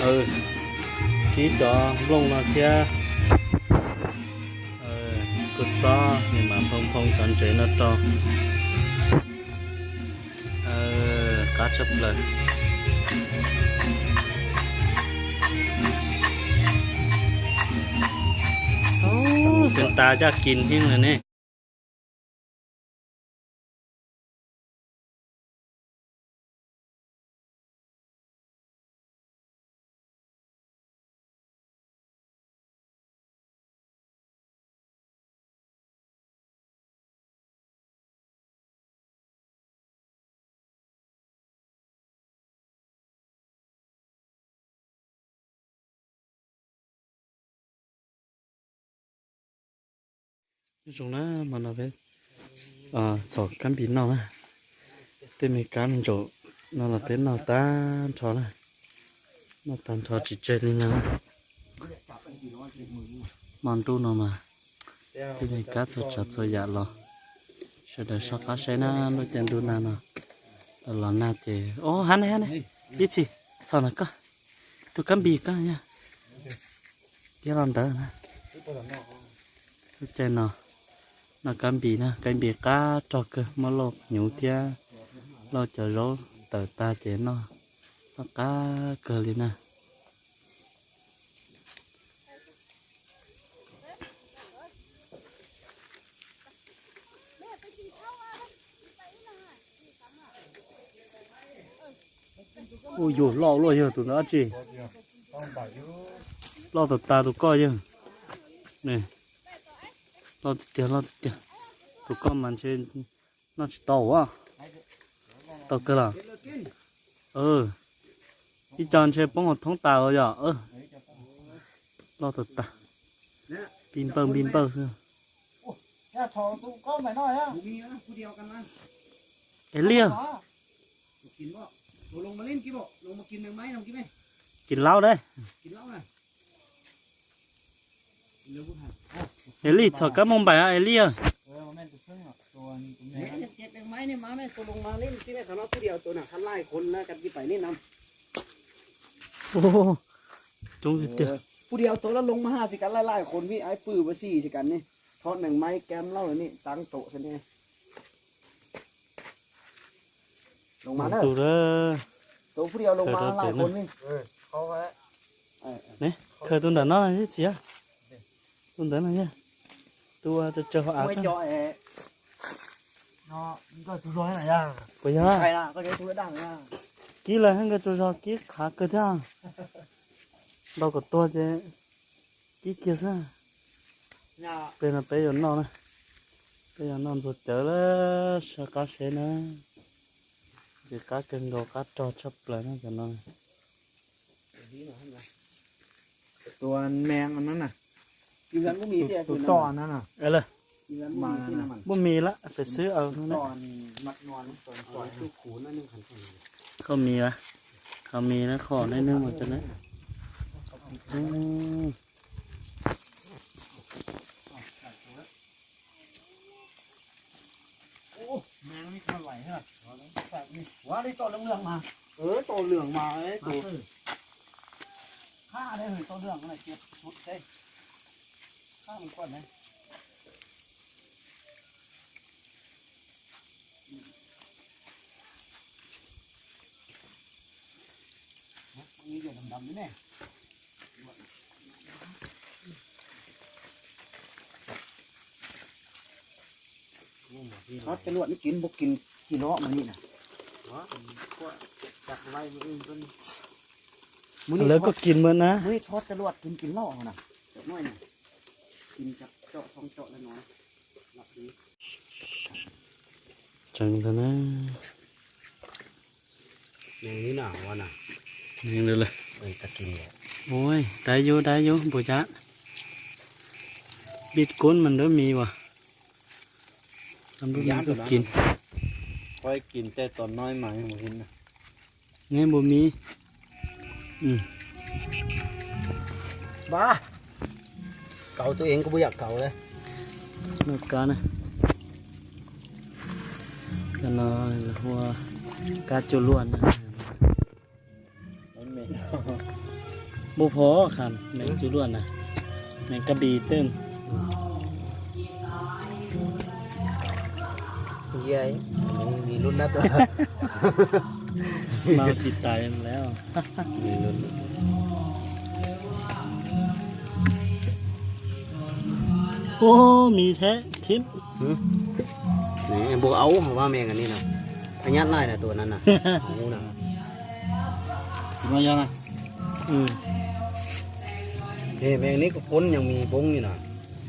Kib cov nplooj no thiab kua txob, nws mam nphoo nphoo cov ntsev no rau. Qab tshaj plaws. Tseem tas caj kis thiab lawm ne. Zoo na, hmo no peb txhom kab npis noj na. Tej me kab me ntsaum no los peb noj tag nrho na. Noj tag nrho tsis tseg li no. Hmo ntuj no mas tej me kab txhua tsav txhua yam los sawv daws soj qab saib na, lub caij ntuj nag no. Los nag ces, o, hab ne, hab ne, ib txhis txhom ntawm koj, tus kab npis koj yog, thiab los ntawd na. Lub caij no noj kab npis na, kab npis qab rog kawg, muab lauj hnyuv thiab lauj cov zaub tawm tag ces noj, noj qab kawg li na. Ua yuav loj luaj yawg tus ntawd dab tsi? Loj tas tas tus koj yawg. Loj tiag tiag, loj tiag tiag. Tus koj mas ntshe noj tsis tau a. Tau kawg los? Ib co ntshe poob hauv thoob tas los yom. Loj tas tas. Npij npawj npij npawj xwb. Es liaj. Kis laub dab. Es li txhom kab mooj npaim es li. Coob tiag tiag. Pub diav tau lab loo mas haj xi kas laij laij qhon vim aib pw ua si xi kas ne. Thov neeg maib kam lauj ne, taab tau xwb ne. Loo mas na. Tus pub diav loo mas laij qhon vim. Khaws tus ntawm no txiv. Tus ntawd no yog tus tsawg tsawg hauv av. Puas yog? Kib lawm nkawd tsaug zog kib qhav kawg thiab. Ntau kom tuag ces kib kiag xwb. Peb no peb yuav noj na, peb yuav noj ntxuag cawv lawm, sab qab seb na. Ces qab kawg nkaus, qab rog tshaj plaws na cov no. Tus me no na, tus tom no na, muaj mis lawm pem xwb. Kho mis, kho mis na, kho nej nub mus cov na. Txhob coj luam nej kis, puas kis kis loj mas li na. Lawv kuj kis mas na. Txhob coj luam kis kis loj na. Tseev ntawd na. Ua, dab yub dab yub npua cab. Bit kub mas nrub mis as. Nrub mis kuj kis. Neb npua mis. Kauv tus ev kuv puas yam kauv li. Kab no hu ua kab cua luaj na. Npau phom khas meem txwv luaj na, meem kab npis tej. Yai, mi lub nab. Mau tsis tais lawm. Ua, mi thiab thib. Npua aub hauv vaj meeg ni na, phab nyab laij na tus na na. Tus no yog na. Meeg neb kuv poob nyoog mi poob ni na.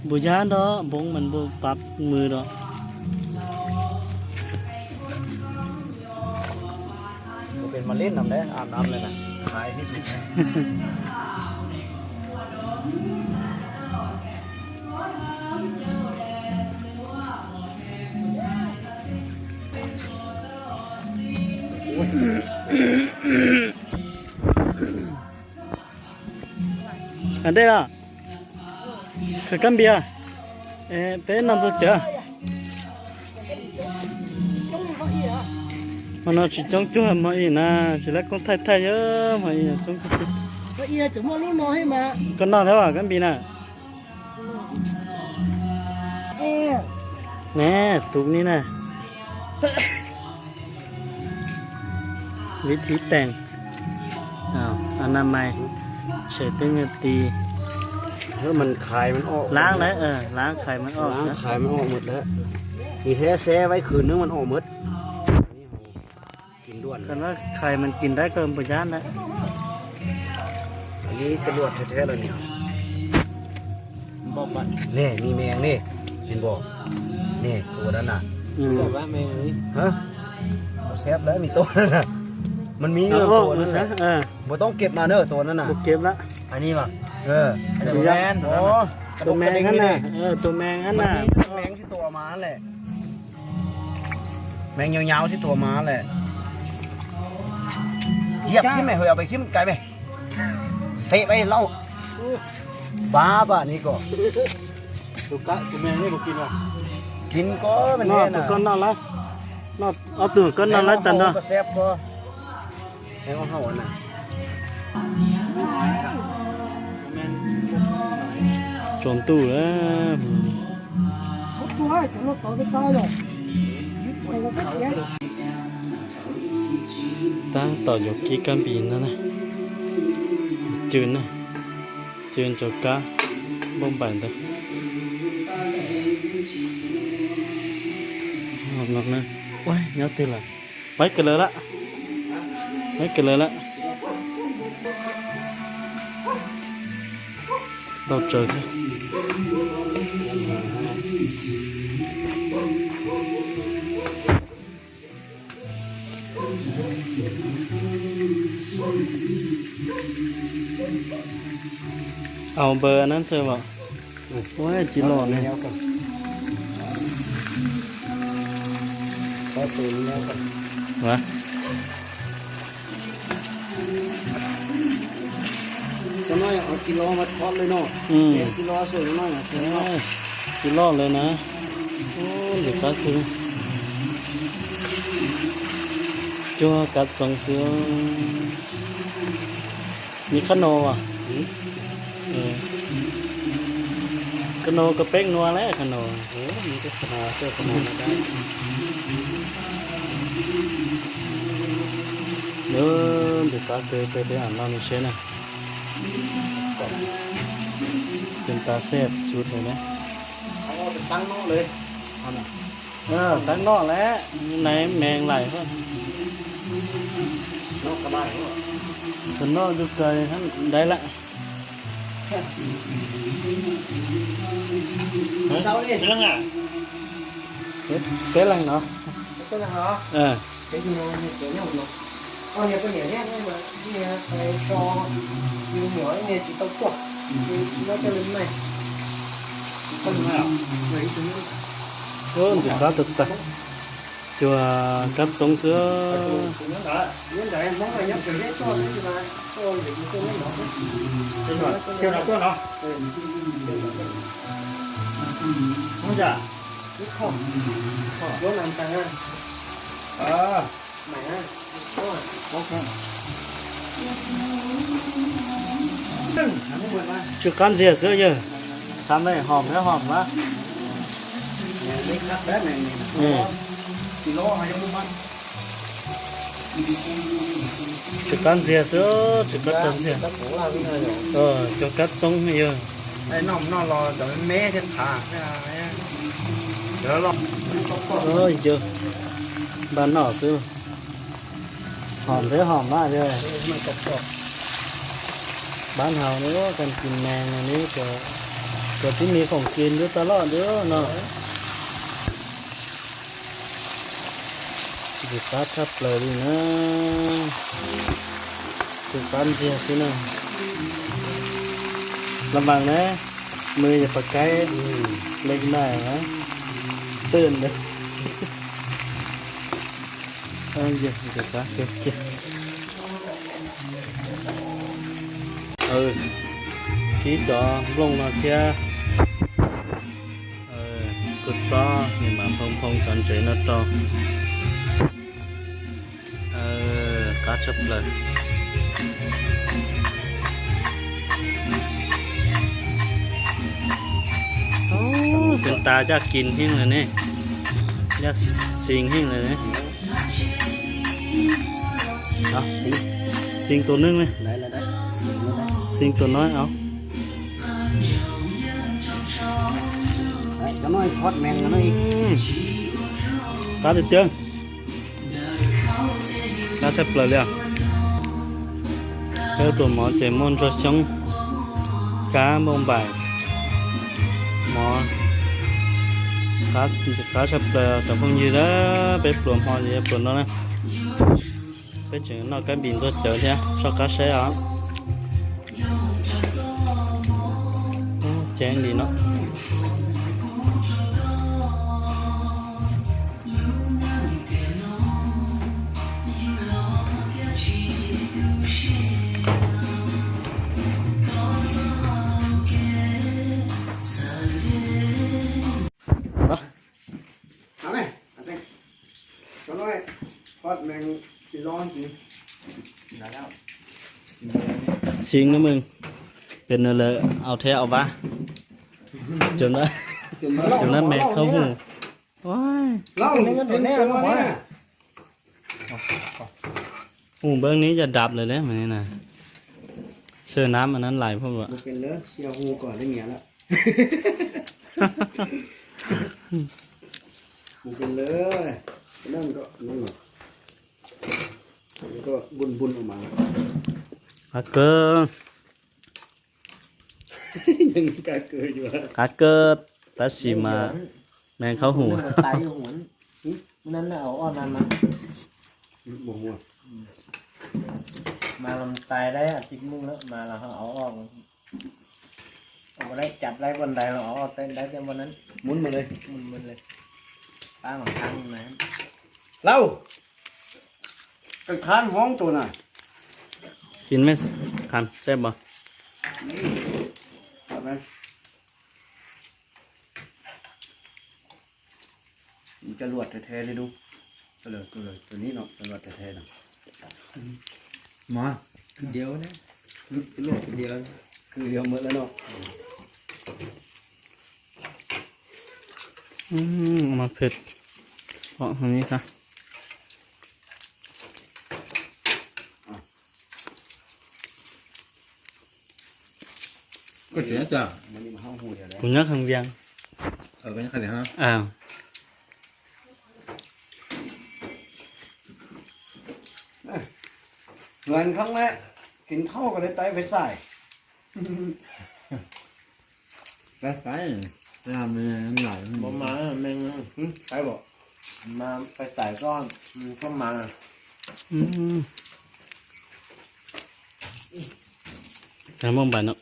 Npua yab nrog poob mas npua pab mws rau. Kuv pes mas leb nram ntawd, aw, nram ntawd na, hais tib si. Dej los, khaws kab npias, peb noj ntxuag cawv. Hmo no tsis coob cuag hmo ib na, tsis lab koob thaij thaij yog hmo ib coob cuag. Koj noj thiab kab npias na. Ne, tus ni na. Vib thib teem, a na mais, tshem tej nyuag tis. Laav lawm, laav khais mas o, khais mas o mawm lawm. Tis thiab xeb vaib khwv nws mas o mawm. Khais mas kis dab koj npua yab ntawd. Ne, mi meeg ne, ne, tus na na. Xeb lawm, mi tus na na. Mas mi tus na na. Npua toob keb mas na tus na na. Tus meeg hab na, tus meeg hab na. Meeg tsis tua mas lawm. Meeg nyuj nyauv tsis tua mas lawm. Yam khib me, hwm peb khib kais me. Qheb peb lauj. Pab pab ni ko. Kib ko, koj noj lawm. Ob tug koj noj lawm tag nrho. Tsaus ntuj lawm. Tab tom yuav kib kab npis no na. Cw na, cw ntsaum kab npauj npaim ntawd. Ua, nyob twg lawm? Pab kawg lawm lawm. Pab kawg lawm lawm. Ntau tsawg thiab. Au npawg nab ntxhw as, ua tsis los ne. Tsis loj lawm na. Ntxim qab xwb. Cuag kab txoov xwb. Nws qab no as. Qab no koj peb nua lawm qab no. Ntxim qab kawg, peb peb mam noj nws seb na. Tes tas xeb xub lawm na. Tab noj lawm, naiv mees laim. Tus noj tus kawg ntawd lawm. Peb leeg no. Ntxim qab tag tag. Cuag kab txoov xwb. Tsw qab ntxiag xwb yawg. Qab me hom thiab hom na. Tsw qab ntxiag xwb, tsw qab tag ntxiag. Cog kab txoob yawg. Npaj noj xwb. Hom thiab hom mas yawg. Bán hàu nữa, cần kìm màng này nữa, có tí mì phỏng kìm nữa tao lọt nữa nó. Tsw qab tshaj plaws li na. Tsw qab ntxiag xwb na. Los mas na, mws yog pas kaib leej na, twj ntawd. Yog tsw qab kawg kiag. Kib cov nplooj no thiab kua txob, nws mam nphoo nphoo cov ntsev no rau. Qab tshaj plaws. Tseem tas caj kis heev lawm ne, caj xis heev lawm ne. Xis tus neeg ne, xis tus no os. Qab tiag tiag. Qab tshaj plaws li os. Peb pluas mov ces muaj ntsuag xyoob, kab npauj npaim, mov, qab tshaj plaws cov phooj ywg na. Peb pluas hmo ces yuav pluas no na. Peb tseem noj kab npis ntxuag cawv thiab, soj qab saib os. Ceeb li no. Xis na mws, pem no lawv au thiab au vab, cov no me khaub hu. Hu npawb neb coj dap lawm mas ne. Sơ nab mas nab lais phauj. Qab kawg. Qab kawg, tab sis mas me khaub hu. Lauj, koj khab hoob tus na. Fin mej khab seb pom. Coj luaj the the li dub. Coj luaj the the no. Mas, coj luaj the the. Kwv yuav mus lawm no. Mas phem. Ov, heev li thiab. Kuv nyob Kham Vias. Hluas nkauj na, kis khaub ko lawv taib peb xaim. Ua mas, mas pais xaim koj, koj mas. Muaj npaim no,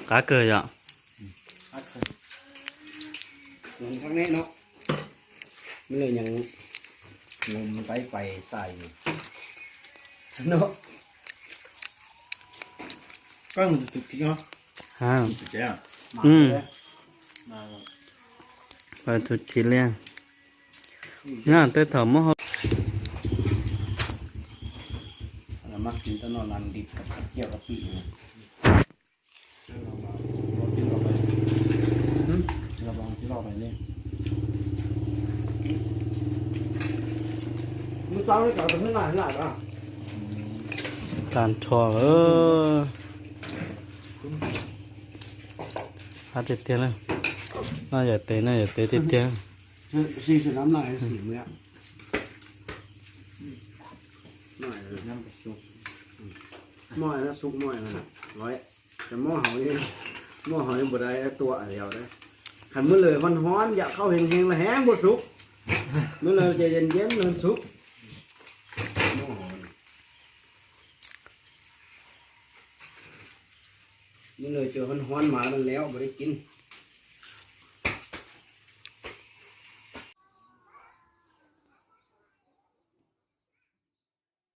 qab kawg yom. Mus pais pais xais. Koj mus tus thib no. Tus tsev. Tus thib liaj. Nyob tej thaum muab hau. Mas kis tau no las ntim kab ciaj kab pim. Tag nrho, qab tiag tiag na. Noj yawm tev, noj yawm tev tiag tiag. Muaj hauv, muaj hauv npaum dais tuam li. Qhov muab lawm hov hov yam qhauj heev heev los heev npaum sub. Muab lawm ces yeeb yeeb los sub. Muab lawm ces hov hov mas lawm npaum dais kiv.